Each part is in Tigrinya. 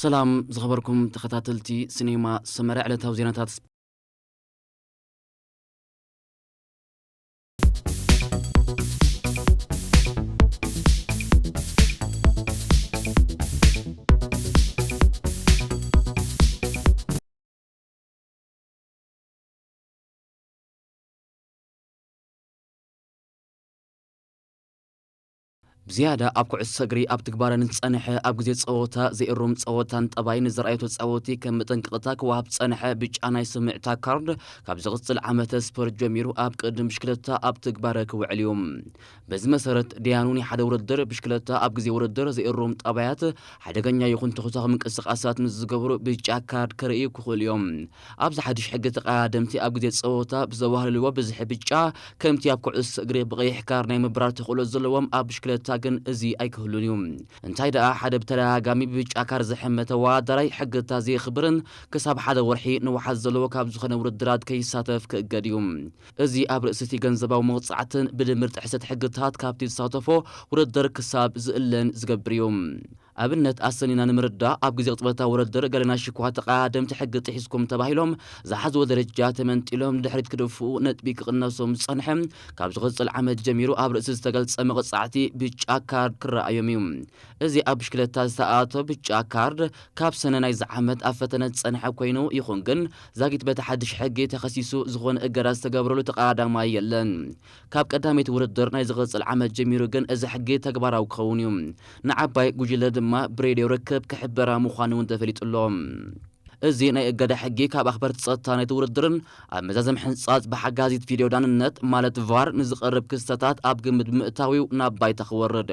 ሰላም ዝኸበርኩም ተኸታተልቲ ሲኔማ ሰመረ፣ ዕለታዊ ዜናታት። ብዝያዳ ኣብ ኩዕሶ እግሪ ኣብ ትግባረ ንዝጸንሐ፣ ኣብ ግዜ ጸወታ ዘይእሩም ጸወታን ጠባይን ንዝረኣዩ ተጻወቲ ከም መጠንቀቕታ ክወሃብ ዝጸንሐ ብጫ ናይ ስምዕታ ካርድ፣ ካብ ዝቕጽል ዓመተ ስፖርት ጀሚሩ ኣብ ቅድም ብሽክለታ ኣብ ትግባረ ክውዕል እዩ። በዚ መሰረት፣ ደያኑ ናይ ሓደ ውድድር ብሽክለታ ኣብ ግዜ ውድድር ዘይእሩም ጠባያት፣ ሓደገኛ ይኹን ተኹሳኺ ምንቅስቓሳት ምስ ዝገብሩ ብጫ ካርድ ክርእዩ ክኽእሉ እዮም። ኣብዚ ሓድሽ ሕጊ፣ ተቐዳደምቲ ኣብ ግዜ ጸወታ ብዘዋህልልዎ ብዝሒ ብጫ፣ ከምቲ ኣብ ኩዕሶ እግሪ ብቐይሕ ካርድ ናይ ምብራር ተኽእሎ ዘለዎም፣ ኣብ ብሽክለታ ግን እዚ ኣይክህሉን እዩ። እንታይ ደኣ፣ ሓደ ብተደጋጋሚ ብብጫ ካርድ ዝሕመ ተወዳዳራይ፣ ሕግታት ዘየኽብርን ክሳብ ሓደ ወርሒ ንውሓት ዘለዎ ካብ ዝኾነ ውድድራት ከይሳተፍ ክእገድ እዩ። እዚ ኣብ ርእሲ እቲ ገንዘባዊ መቕጻዕትን ብድምር ጥሕሰት ሕግታት ካብቲ ዝሳተፎ ውድድር ክሳብ ዝእለን ዝገብር እዩ። ኣብነት ኣሰኒና ንምርዳእ፣ ኣብ ግዜ ቅጽበታዊ ውድድር ገለ ናይ ሽኳ ተቐዳደምቲ ሕጊ ጥሒስኩም ተባሂሎም ዝሓዝዎ ደረጃ ተመንጢሎም ንድሕሪት ክድፍኡ፣ ነጥቢ ክቕነሶም ዝጸንሐ፣ ካብ ዝቕጽል ዓመት ጀሚሩ ኣብ ርእሲ ዝተገልጸ መቕጻዕቲ ብጫ ካርድ ክረኣዮም እዩ። እዚ ኣብ ብሽክለታ ዝተኣቶ ብጫ ካርድ ካብ ሰነ ናይዚ ዓመት ኣብ ፈተነ ዝጸንሐ ኮይኑ፣ ይኹን ግን ዛጊት በቲ ሓድሽ ሕጊ ተኸሲሱ ዝኾነ እገዳ ዝተገብረሉ ተቐዳዳማይ የለን። ካብ ቀዳመይቲ ውድድር ናይ ዝቕጽል ዓመት ጀሚሩ ግን እዚ ሕጊ ተግባራዊ ክኸውን እዩ። ንዓባይ ጉጅለ ድማ ብሬድዮ ርክብ ክሕበራ ምዃኑ እውን ተፈሊጡ ኣሎ። እዚ ናይ እገዳ ሕጊ ካብ ኣኽበርቲ ጸጥታ ናይቲ ውድድርን ኣብ መዛዘሚ ሕንጻጽ ብሓጋዚት ቪድዮ ዳንነት ማለት ቫር ንዝቐርብ ክስተታት ኣብ ግምት ብምእታው እዩ ናብ ባይታ ክወርድ።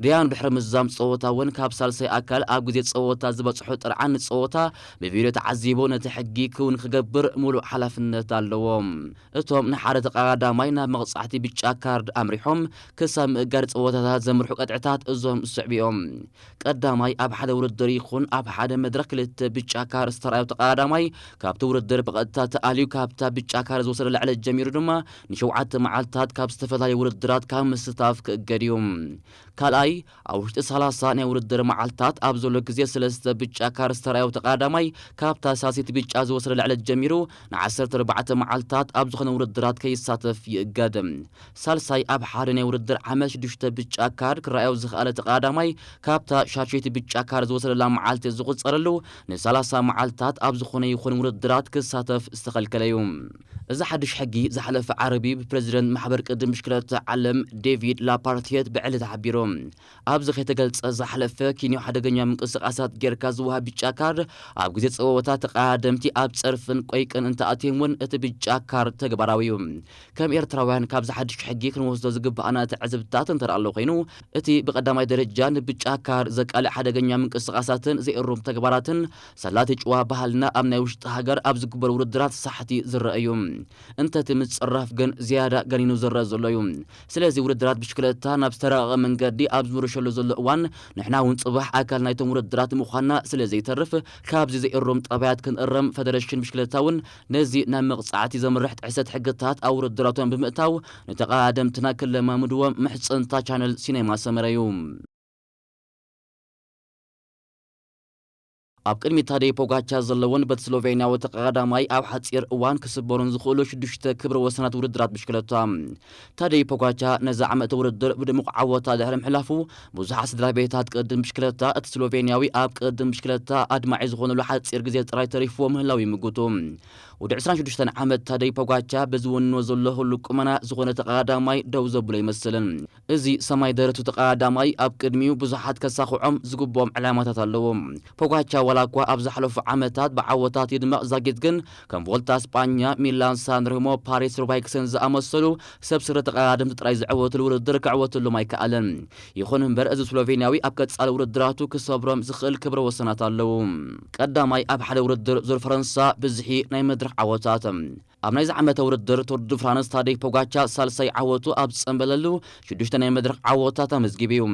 ደያኑ ድሕሪ ምዛም ጸወታ እውን ካብ ሳልሳይ ኣካል ኣብ ግዜ ጸወታ ዝበጽሖ ጥርዓን ንጸወታ ብቪድዮ ተዓዚቡ ነቲ ሕጊ ክውን ክገብር ምሉእ ሓላፍነት ኣለዎ። እቶም ንሓደ ተቐዳዳማይ ናብ መቕጻዕቲ ብጫ ካርድ ኣምሪሖም ክሳብ ምእጋድ ጸወታታት ዘምርሑ ቅጥዕታት እዞም ዝስዕቡ እዮም። ቀዳማይ፣ ኣብ ሓደ ውድድር ይኹን ኣብ ሓደ መድረኽ ክልተ ብጫ ካርድ ዝተራእዮ ተቐዳዳማይ ካብቲ ውድድር ብቐጥታ ተኣልዩ ካብታ ብጫ ካርድ ዝወሰደላ ዕለት ጀሚሩ ድማ ንሸውዓተ መዓልታት ካብ ዝተፈላለዩ ውድድራት ካብ ምስታፍ ክእገድ እዩ። ካልኣይ፣ ኣብ ውሽጢ ሰላሳ ናይ ውድድር መዓልታት ኣብ ዘሎ ግዜ ሰለስተ ብጫ ካርድ ዝተራእዮ ተቐዳዳማይ ካብታ ሳልሰይቲ ብጫ ዝወሰደላ ዕለት ጀሚሩ ንዓሰርተ ኣርባዕተ መዓልታት ኣብ ዝኾነ ውድድራት ከይሳተፍ ይእገድ። ሳልሳይ፣ ኣብ ሓደ ናይ ውድድር ዓመት ሽዱሽተ ብጫ ካርድ ክረኣዮ ዝኸኣለ ተቐዳዳማይ፣ ካብታ ሻድሸይቲ ብጫ ካርድ ዝወሰደላ መዓልቲ ዝቑጸረሉ፣ ንሰላሳ መዓልታት ኣብ ዝኾነ ይኹን ውድድራት ክሳተፍ ዝተኸልከለ እዩ። እዚ ሓድሽ ሕጊ ዝሓለፈ ዓርቢ ብፕረዚደንት ማሕበር ቅድም ብሽክለታ ዓለም ዴቪድ ላፓርቲየት ብዕሊ ተሓቢሩ። ኣብዚ ከይተገልጸ ዝሓለፈ ኪንዮ ሓደገኛ ምንቅስቓሳት ጌርካ ዝወሃብ ብጫ ካርድ፣ ኣብ ግዜ ጸወታ ተቐዳደምቲ ኣብ ጸርፍን ቆይቅን እንተኣትዮም እውን እቲ ብጫ ካርድ ተግባራዊ እዩ። ከም ኤርትራውያን ካብዚ ሓድሽ ሕጊ ክንወስዶ ዝግብኣና ትዕዝብትታት እንተ ኣሎ ኮይኑ፣ እቲ ብቐዳማይ ደረጃ ንብጫ ካርድ ዘቃልዕ ሓደገኛ ምንቅስቓሳትን ዘይእሩም ተግባራትን፣ ሰላቲ ጭዋ ባህልና ኣብ ናይ ውሽጢ ሃገር ኣብ ዝግበሩ ውድድራት ሳሕቲ ዝረአ እዩ። እንተ እቲ ምጽራፍ ግን ዝያዳ ገኒኑ ዝረአ ዘሎ እዩ። ስለዚ ውድድራት ብሽክለታ ናብ ዝተራቐቐ መንገዲ ኣብ ዝምርሸሉ ዘሎ እዋን፣ ንሕና እውን ጽባሕ ኣካል ናይቶም ውድድራት ምዃንና ስለ ዘይተርፍ፣ ካብዚ ዘይእሩም ጠባያት ክንእረም፣ ፈደረሽን ብሽክለታ እውን ነዚ ናብ መቕጻዕቲ ዘምርሕ ጥሕሰት ሕግታት ኣብ ውድድራቶም ብምእታው፣ ንተቐዳደምትና ክለማምድዎም ምሕጽንታ ቻነል ሲኔማ ሰመረ እዩ። ኣብ ቅድሚ ታደይ ፖጋቻ ዘለውን በቲ ስሎቬንያዊ ተቐዳዳማይ ኣብ ሓጺር እዋን ክስበሩን ዝኽእሉ ሽዱሽተ ክብረ ወሰናት ውድድራት ብሽክለታ። ታደይ ፖጋቻ ነዚ ዓመት ውድድር ብድሙቕ ዓወታ ድሕሪ ምሕላፉ፣ ብዙሓት ስድራ ቤታት ቅድም ብሽክለታ እቲ ስሎቬንያዊ ኣብ ቅድም ብሽክለታ ኣድማዒ ዝኾነሉ ሓጺር ግዜ ጥራይ ተሪፍዎ ምህላው ይምጉቱ። ወዲ ዕስራን ሽዱሽተን ዓመት ታደይ ፖጋቻ በዚ ወንኖ ዘሎ ህሉው ቁመና ዝኾነ ተቐዳዳማይ ደው ዘብሎ ኣይመስልን። እዚ ሰማይ ደረቱ ተቐዳዳማይ ኣብ ቅድሚኡ ብዙሓት ከሳኽዖም ዝግብኦም ዕላማታት ኣለዎ። ፖጋቻ ዋላ እኳ ኣብ ዝሓለፉ ዓመታት ብዓወታት ይድመቕ ዛጊት ግን ከም ቮልታ ስጳኛ፣ ሚላን ሳን ሬሞ፣ ፓሪስ ሩባይክሰን ዝኣመሰሉ ሰብ ስረ ተቐዳደምቲ ጥራይ ዝዕወትሉ ውድድር ክዕወትሎም ኣይከኣለን። ይኹን እምበር እዚ ስሎቬንያዊ ኣብ ቀጻሊ ውድድራቱ ክሰብሮም ዝኽእል ክብረ ወሰናት ኣለዉ። ቀዳማይ ኣብ ሓደ ውድድር ዙር ፈረንሳ ብዝሒ ናይ መድረኽ ዓወታት። ኣብ ናይዚ ዓመተ ውድድር ቱር ዱ ፍራንስ ታደይ ፖጋቻ ሳልሳይ ዓወቱ ኣብ ዝጸንበለሉ ሽዱሽተ ናይ መድረኽ ዓወታት ኣመዝጊቡ እዩ።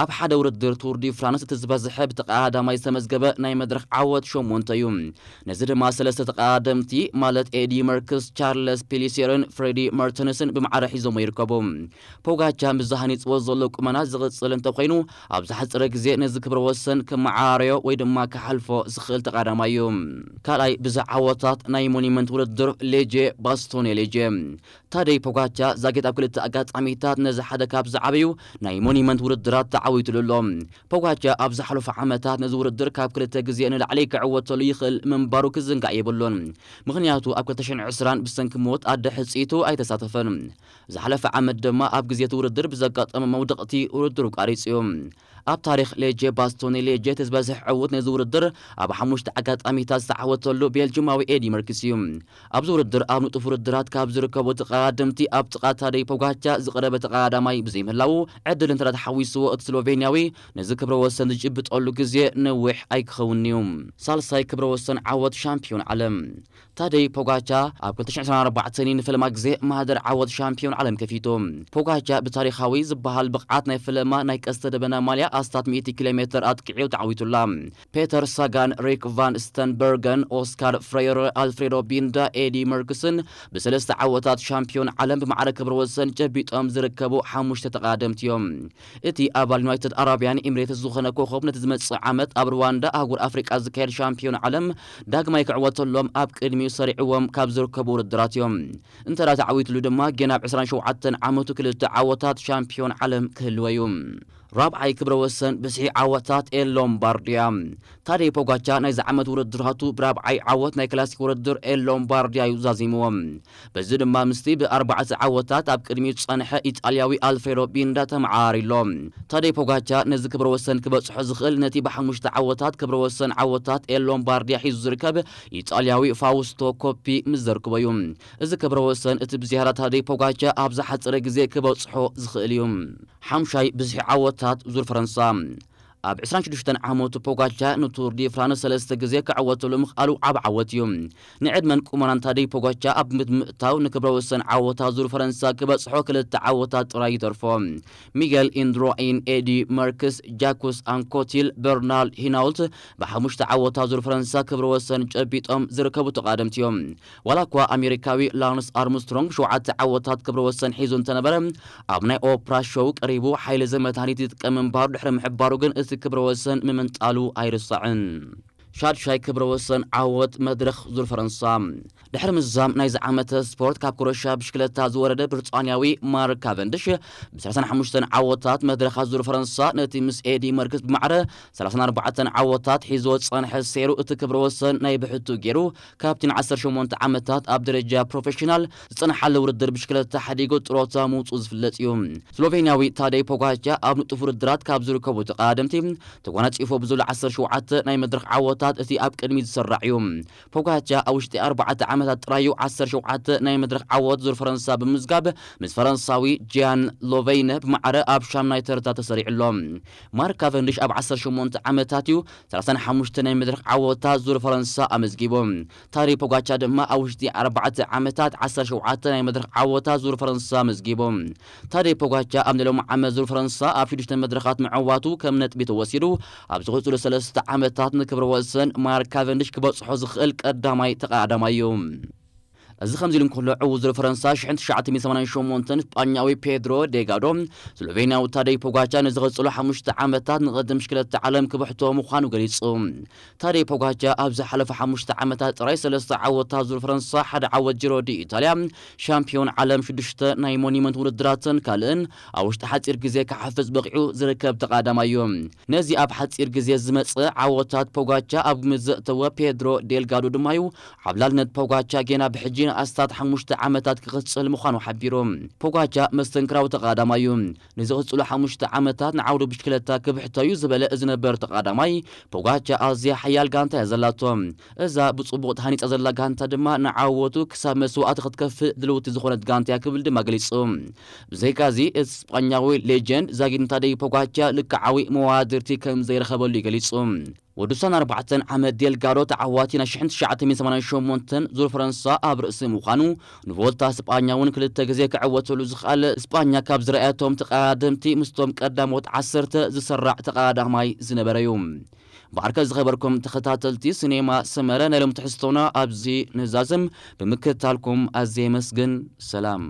ኣብ ሓደ ውድድር ቱር ዲ ፍራንስ እቲ ዝበዝሐ ብተቐዳዳማይ ዝተመዝገበ ናይ መድረኽ ዓወት ሸሞንተ እዩ። ነዚ ድማ ሰለስተ ተቐዳደምቲ ማለት ኤዲ መርክስ፣ ቻርለስ ፒሊሴርን ፍሬዲ መርተንስን ብማዕረ ሒዞሞ ይርከቡ። ፖጋቻ ምስዚ ሃኒጽዎ ዘሎ ቁመና ዝቕጽል እንተኾይኑ፣ ኣብ ዝሓጸረ ግዜ ነዚ ክብረ ወሰን ክመዓራረዮ ወይ ድማ ክሓልፎ ዝኽእል ተቐዳዳማይ እዩ። ካልኣይ ብዝሒ ዓወታት ናይ ሞኒመንት ውድድር ሌጄ ባስቶኔ ሌጄ። ታደይ ፖጋቻ ዛጊት ኣብ ክልተ ኣጋጣሚታት ነዚ ሓደ ካብ ዝዓበዩ ናይ ሞኒመንት ውድድራት ተዓዊትሉ ኣሎ። ፖጋቻ ኣብ ዝሓለፉ ዓመታት ነዚ ውድድር ካብ ክልተ ግዜ ንላዕሊ ክዕወተሉ ይኽእል ምንባሩ ክዝንጋዕ የብሉን። ምኽንያቱ ኣብ ክልተ ሽሕን ዕስራን ብሰንኪ ሞት ኣደ ሕጽይቱ ኣይተሳተፈን። ዝሓለፈ ዓመት ድማ ኣብ ግዜ እቲ ውድድር ብዘጋጠመ መውደቕቲ ውድድሩ ቋሪጹ እዩ። ኣብ ታሪኽ ሌጄ ባስቶኒ ሌጄ እቲ ዝበዝሕ ዕውት ነዚ ውድድር ኣብ ሓሙሽተ ኣጋጣሚታት ዝተዓወተሉ ቤልጅማዊ ኤዲ መርክስ እዩ። ኣብዚ ውድድር ኣብ ንጡፍ ውድድራት ካብ ዝርከቡ ተቐዳደምቲ ኣብ ጥቓ ታደይ ፖጋቻ ዝቐረበ ተቐዳዳማይ ብዘይምህላዉ ዕድል እንተ ተሓዊስዎ እቲ ስሎቬንያዊ ነዚ ክብረ ወሰን ዝጭብጠሉ ግዜ ነዊሕ ኣይክኸውን እዩ። ሳልሳይ ክብረ ወሰን ዓወት ሻምፒዮን ዓለም። ታደይ ፖጋቻ ኣብ ክልተ ሽሕን ዕስራን ኣርባዕተን ንፈለማ ግዜ ማህደር ዓወት ሻምፒዮን ዓለም ከፊቱ። ፖጋቻ ብታሪኻዊ ዝበሃል ብቕዓት ናይ ፈለማ ናይ ቀስተ ደበና ማልያ ኣስታት ሚእቲ ኪሎ ሜትር ኣጥቂዑ ተዓዊቱላ። ፔተር ሳጋን፣ ሪክ ቫን ስተንበርገን፣ ኦስካር ፍሬየር፣ ኣልፍሬዶ ቢንዳ፣ ኤዲ መርክስን ብሰለስተ ዓወታት ሻምፒዮን ዓለም ብማዕረ ክብረ ወሰን ጨቢጦም ዝርከቡ ሓሙሽተ ተቐዳደምቲ እዮም። እቲ ኣባል ዩናይትድ ኣረብያን ኤሚሬትስ ዝኾነ ኮኸብ ነቲ ዝመጽእ ዓመት ኣብ ሩዋንዳ ኣህጉር ኣፍሪቃ ዝካየድ ሻምፒዮን ዓለም ዳግማይ ክዕወተሎም ኣብ ቅድሚኡ ሰሪዕዎም ካብ ዝርከቡ ውድድራት እዮም። እንተ ደኣ ተዓዊትሉ ድማ ጌና ኣብ ዕስራን ሸውዓተን ዓመቱ ክልተ ዓወታት ሻምፒዮን ዓለም ክህልዎ እዩ። ራብዓይ ክብረ ወሰን ብዝሒ ዓወታት ኤል ሎምባርዲያ። ታደይ ፖጋቻ ናይዚ ዓመት ውድድራቱ ብራብዓይ ዓወት ናይ ክላሲክ ውድድር ኤል ሎምባርዲያ እዩ ዛዚምዎ። በዚ ድማ ምስቲ ብኣርባዕተ ዓወታት ኣብ ቅድሚኡ ዝጸንሐ ኢጣልያዊ ኣልፍሬዶ ቢንዳ ተመዓራሪ ኣሎ። ታደይ ፖጋቻ ነዚ ክብረ ወሰን ክበጽሖ ዝኽእል ነቲ ብሓሙሽተ ዓወታት ክብረ ወሰን ዓወታት ኤል ሎምባርዲያ ሒዙ ዝርከብ ኢጣልያዊ ፋውስቶ ኮፒ ምስ ዘርክቦ እዩ። እዚ ክብረ ወሰን እቲ ብዝያዳ ታደይ ፖጋቻ ኣብ ዝሓጸረ ግዜ ክበጽሖ ዝኽእል እዩ። ሓምሻይ ብዝሒ ዓወታት ዙር ፈረንሳ። ኣብ ዕስራን ሽዱሽተን ዓመቱ ፖጋቻ ንቱር ዲ ፍራንስ ሰለስተ ግዜ ክዕወተሉ ምኽኣሉ ዓቢ ዓወት እዩ። ንዕድመን ቁመናን ታደይ ፖጋቻ ኣብ ግምት ምእታው ንክብረ ወሰን ዓወታት ዙር ፈረንሳ ክበጽሖ ክልተ ዓወታት ጥራይ ይተርፎ። ሚጌል ኢንድሮኢን፣ ኤዲ መርክስ፣ ጃኩስ ኣንኮቲል፣ በርናርድ ሂናውልት ብሓሙሽተ ዓወታት ዙር ፈረንሳ ክብረ ወሰን ጨቢጦም ዝርከቡ ተቓደምቲ እዮም። ዋላ እኳ ኣሜሪካዊ ላንስ ኣርምስትሮንግ ሸውዓተ ዓወታት ክብረ ወሰን ሒዙ እንተነበረ፣ ኣብ ናይ ኦፕራ ሾው ቀሪቡ ሓይሊ ዘመት ሃኒት ይጥቀም ምንባሩ ድሕሪ ምሕባሩ ግን እቲ ክብረ ወሰን ምምንጣሉ ኣይርሳዕን። ሻድሻይ ክብረ ወሰን ዓወት መድረኽ ዙር ፈረንሳ። ድሕሪ ምዝዛም ናይዚ ዓመተ ስፖርት ካብ ክሮሻ ብሽክለታ ዝወረደ ብሪጣንያዊ ማርክ ካቨንድሽ ብ ሰላሳን ሓሙሽተን ዓወታት መድረኻት ዙር ፈረንሳ ነቲ ምስ ኤዲ መርክስ ብማዕረ ሰላሳን ኣርባዕተን ዓወታት ሒዝዎ ዝጸንሐ ሴሩ እቲ ክብረ ወሰን ናይ ብሕቱ ገይሩ ካብቲ ንዓሰርተ ሸሞንተ ዓመታት ኣብ ደረጃ ፕሮፌሽናል ዝጸንሓሉ ውድድር ብሽክለታ ሓዲጉ ጥሮታ ምውጽኡ ዝፍለጥ እዩ። ስሎቬንያዊ ታደይ ፖጋቻ ኣብ ንጡፍ ውድድራት ካብ ዝርከቡ ተቐዳደምቲ ተጓናጺፉ ብዝብሉ ዓሰርተ ሸውዓተ ናይ መድረኽ ዓወታት እቲ ኣብ ቅድሚት ዝስራዕ እዩ። ፖጋቻ ኣብ ውሽጢ ኣርባዕተ ዓመታት ጥራይ እዩ ዓሰርተ ሸውዓተ ናይ መድረኽ ዓወት ዙር ፈረንሳ ብምምዝጋብ ምስ ፈረንሳዊ ጂያን ሎቨይነ ብማዕረ ኣብ ሻምናይ ተርታ ተሰሪዑ ኣሎ። ማርክ ካቨንድሽ ኣብ ዓሰርተ ሸሞንተ ዓመታት እዩ ሰላሳን ሓሙሽተ ናይ መድረኽ ዓወታት ዙር ፈረንሳ ኣመዝጊቡ። ታደይ ፖጋቻ ድማ ኣብ ውሽጢ ኣርባዕተ ዓመታት ዓሰርተ ሸውዓተ ናይ መድረኽ ዓወታት ዙር ፈረንሳ ኣመዝጊቡ። ታደይ ፖጋቻ ኣብ ናይ ሎሚ ዓመት ዙር ፈረንሳ ኣብ ሽዱሽተ መድረኻት ምዕዋቱ ከም ነጥቢ ተወሲዱ፣ ኣብ ዝቕጽሉ ሰለስተ ዓመታት ንክብረ ወሰን ማርክ ካቨንድሽ ክበጽሖ ዝኽእል ቀዳማይ ተቐዳዳማይ እዩ። እዚ ከምዚ ኢሉ እንከሎ፣ ዕዉት ዙር ፈረንሳ ሽሕን ትሽዓተ ሚእትን ሰማንያን ሸሞንተን ስጳኛዊ ፔድሮ ዴልጋዶ፣ ስሎቬንያዊ ታደይ ፖጋቻ ንዝቕጽሉ ሓሙሽተ ዓመታት ንቕድድም ብሽክለታ ዓለም ክብሕቶ ምዃኑ ገሊጹ። ታደይ ፖጋቻ ኣብ ዝሓለፈ ሓሙሽተ ዓመታት ጥራይ ሰለስተ ዓወታት ዙር ፈረንሳ፣ ሓደ ዓወት ጂሮ ዲ ኢታልያ፣ ሻምፒዮን ዓለም፣ ሽዱሽተ ናይ ሞኒመንት ውድድራትን ካልእን ኣብ ውሽጢ ሓጺር ግዜ ክሓፍስ በቒዑ ዝርከብ ተቐዳዳማይ እዩ። ነዚ ኣብ ሓጺር ግዜ ዝመጸ ዓወታት ፖጋቻ ኣብ ግምት ዘእተወ ፔድሮ ዴልጋዶ ድማ እዩ፣ ዓብላልነት ፖጋቻ ጌና ብሕጂ ንኣስታት ሓሙሽተ ዓመታት ክቕጽል ምዃኑ ሓቢሩ። ፖጋቻ መስተንክራዊ ተቐዳዳማይ እዩ። ንዝቕጽሉ ሓሙሽተ ዓመታት ንዓውዲ ብሽክለታ ክብሕቶ እዩ ዝበለ እዚ ነበር ተቐዳዳማይ፣ ፖጋቻ ኣዝያ ሓያል ጋንታ እያ ዘላቶ። እዛ ብጽቡቕ ተሃኒጻ ዘላ ጋንታ ድማ ንዓወቱ ክሳብ መስዋእቲ ክትከፍእ ድልውቲ ዝኾነት ጋንታ እያ ክብል ድማ ገሊጹ። ብዘይካዚ፣ እቲ ስጳኛዊ ሌጀንድ ዛጊድ ንታደይ ፖጋቻ ልክዓዊ መዋድርቲ ከም ዘይረኸበሉ እዩ ገሊጹ። ወዲ ዕስራን ኣርባዕተን ዓመት ዴልጋዶ ተዓዋቲ ናይ ሽሕን ትሽዓተ ሚእትን ሰማንያን ሸሞንተን ዙር ፈረንሳ ኣብ ርእሲ ምዃኑ፣ ንቮልታ ስጳኛ እውን ክልተ ግዜ ክዕወተሉ ዝኸኣለ፣ ስጳኛ ካብ ዝረኣየቶም ተቐዳደምቲ ምስቶም ቀዳሞት ዓሰርተ ዝሰራዕ ተቐዳዳማይ ዝነበረ እዩ። ብዓርከ ዝኸበርኩም ተኸታተልቲ ሲኔማ ሰመረ፣ ናይ ሎም ትሕዝቶና ኣብዚ ንዛዝም። ብምክትታልኩም ኣዝየ የመስግን። ሰላም።